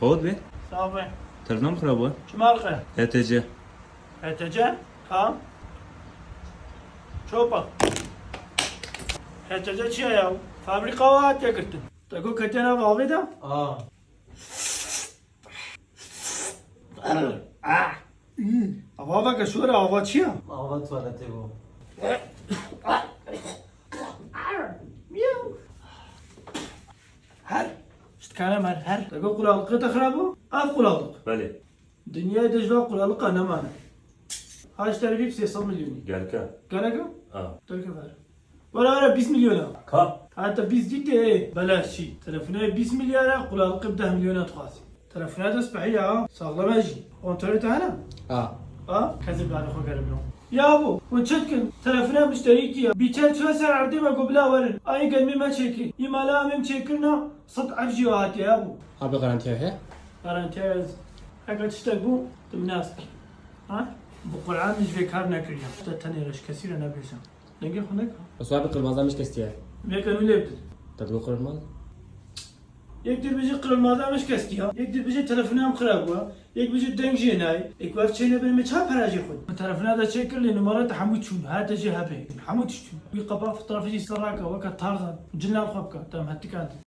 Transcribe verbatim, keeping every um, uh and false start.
Qewet be? Sax be. Telefona min xirab bû. Çima xirab? H T C. H T C? Ka? Çopa. H T C çi ye ya? Fabrîka we hatiye girtin. Te got ketiye nav avê de? A. Ah. Ava veke şûr e, ava çi ye? Ava tuwaletê bû. Miyaw. Her. Şt kanem her, her. Te got kulaklık te xirab bû? Ev kulaklık. Belê. Dinyayê de ji va kulaklıka nemane. Ha ji te re bî sê sed milyonî. Gerek e? Gerek e? A. Te ke ver. Were were bîst milyon e. Ka? Heta bîst dîtê, ê, beleşî. Telefonê bîst milyar e, kulaklık bi deh milyon e dixwazî. Telefonê de spehî ya, saxlem e jî. Kontrolê te hene? A. A, kesê bi alê xwe gerim no. Ya bû, hûn çi dikin? Telefonê muşterîkî ya. Bî çer çiya ser erdê me got bila werin. Ayê gelmê me çêkir. Îmala em êm çêkirina, sed ev jî hatiye ya bû. Abi garantiya heye? Garantiya ez. Heke tiştek bû, tu min nas kî. Ha? Bi Qur'an min ji vê kar nekiriye. Te tenê reşkesî re nebêjim. Dengê xwe neka. Bes abi qilmaza min şikestiye. Vê ke nû lê bidin. Te digot qilmaz? Yek dibêje qilmaza min şikestiye. Yek dibêje telefonê em xirab bû. Yek dibêje deng jê nayê. Ê ku ev çênebin me çawa pera jê xwe? Min telefona de çêkir lê numara te hemû çûn. Hate jê hebê. Hemû tişt çûn. Wî qapa fotoğrafê jî ser rake weke Tarzan. Cin lan xwe bike. Te em hetikandin.